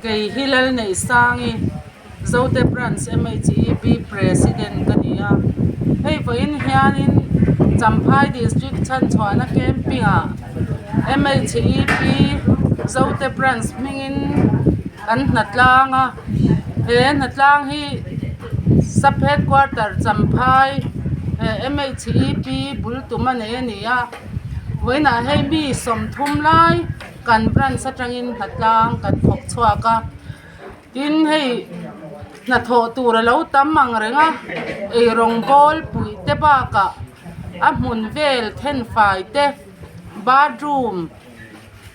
Kei hi Lalneihsangi Zote Branch M_H_E_P President ka ni a hei vawiin hianin Champhai District chhanchhuahna camping ah M_H_E_P Zote Branch hmingin an hnatlang a he hnatlang hi sub headquarter Champhai M_H_E_P bul tum a nei a ni a vawiinah hei mi 30 lai. Kan branch atangin hnatlang kan thawk chhuak a tin hei hnathawh tur a lo tam ang reng a eirawng bawl puih te bakah a hmun vel thenfai te bathroom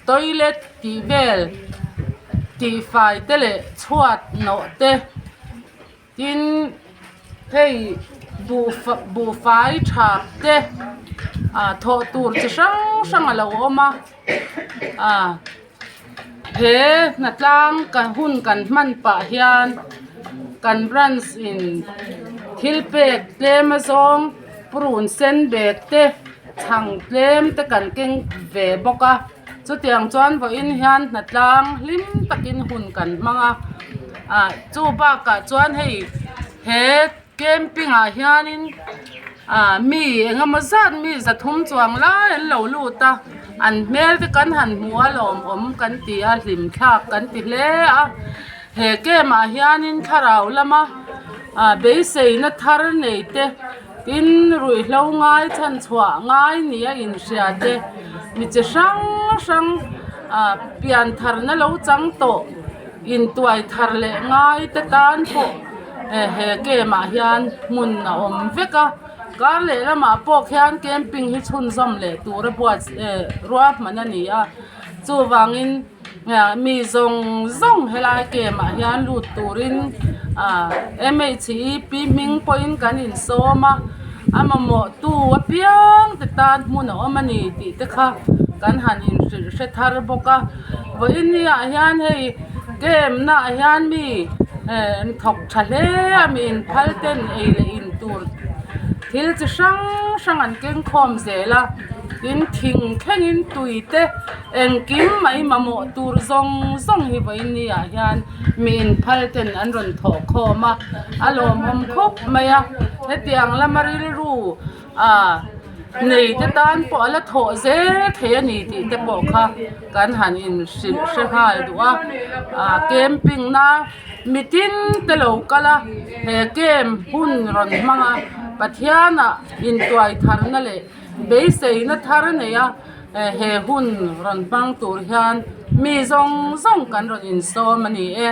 toilet tih vel tihfai te leh chhuat nawh te. Tin, hei buhfai thap te ah thawh tur chi hrang hrang a lo awm a ah he hnatlang hun kan hman pah hian kan branch in thil pek tlem azawng purun sen bag te chhang tlem te kan keng ve bawk a. Chutiang chuan vawiin hian hnatlang hlim takin hun kan hmang a ah chu bakah chuan hei he camping ah hianin ah mi engemaw zat mi 300 chuang lai an lo lut a an hmel te kan han hmu a lawmawm kan ti a hlim thlak kan ti hle a he camp ah hianin thlarau lama ah beiseina thar nei te. Tin, ruihhlo ngai chhanchhuah ngai nia inhria te, mi chi hrang hrang ah pian tharna lo chang tawh intuai thar leh ngai te tan pawh he camp ah hian hmun a awm vek a, kar leh lamah pawh khian camping hi chhunzawm leh tura buatsaih ruahman a ni a, chuvangin. Mi zawng zawng helai camp ah hian lut turin ah M_H_E_P hming pawhin kan insawm a a mamawh tu apiang te tan hmun a awm a ni tih te kha kan han inhrilh hre thar bawk a vawiin ni ah hian hei camp na ah hian mi eh an thawk tha hle a mi inphal ten ei leh in tur thil chi hrang hrang an keng khawm zel a tin thing thlengin tui te. Engkim mai mamawh tur zawng zawng hi vawiin ni ah hian mi inphal ten an rawn thawh khawm a a lawmawm khawp mai a hetiang lama rilru ah nei te tan pawh a la thawh zel thei a ni tih te pawh kha kan han in hrilh hre nghal duh a ah camping na mitin te lo kal a he camp hun rawn hmang a Pathian ah intuai thar na leh beiseina thar nei a. He hun rawn hmang tur hian mi zawng zawng kan rawn insawm a ni e.